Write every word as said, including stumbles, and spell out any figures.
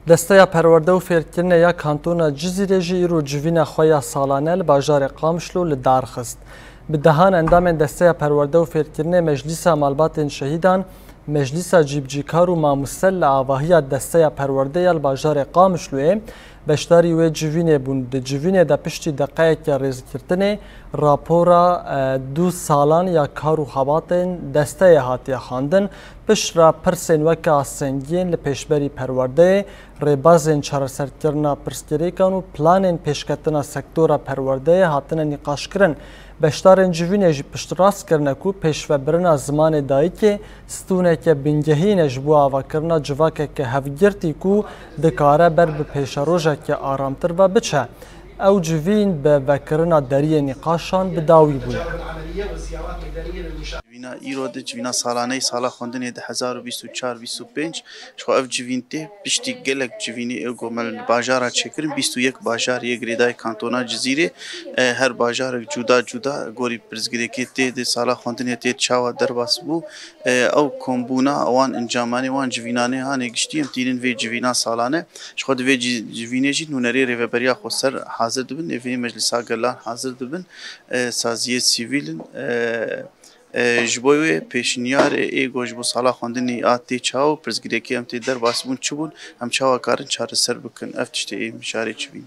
Desteya Perwerde û Fêrkirinê ya Kantona Cizîrê jî îro civîna xwe ya salane li bajarê Qamişlo li dar xist. Bi dehan endamên Desteya Perwerde û Fêrkirinê Meclîsa Malbatên Şehîdan, Meclîsa Cîbicîkar û Mamuste li avahiya Desteya Perwerde ya li bajarê Qamişloyê beşdarî wê civînê bûn. Di civînê de piştî deqeyeke rêzgirtinê rapora, e, du salan ya kar û xebatên desteyê hatiye xwendin. Piştre pirsên weke astengiyên li pêşberî perwerdeyê, rêbazên çareserkirina pirsgirêkan û planên pêşketina sektora perwerdeyê hatine nîqaşkirin. Beşdarên civînê jî piştrast kirine ku pêşvebirina zimanê dayikê stûneke bingehîn e ji bo avakirina civakeke hevgirtî ku dikare ber bi pêşerojeke aramtir ve biçe. Ew civîn bi vekirina deriyê nîqaşan bi dawî bûye. Civîna îro de civîna salaneyê sala xwendinê du hezar û bîst û çar bîst û pênc, ji xwe ev civîn tê piştî gelek civînê ê ku me li bajara çêkirin, bîst û yek bajar yê girêdayî kantona Cizîrê, e, her bajarek cuda cuda gorî pirsgirêkê tê di sala xwendinê tê çawa derbas bû, e, ew kombûna wan encamanê wan civînanê hanê giştî em tînin vê civîna salane. Ji xwe di vê cî-, civînê jî nûnerê Rêveberiya Xweser hazir dibin, ê vê Meclisa Gelan hazir dibin, e, saziyê sivîl in. E, e, ji bo wê pêşniyarê ê ku ji bo sala xwendinê a tê çawa û pirsgirêkê em tê derbas bûn çi bûn, em çawa karin çareser bikin, ev tiştê ê mijarê çi bînin.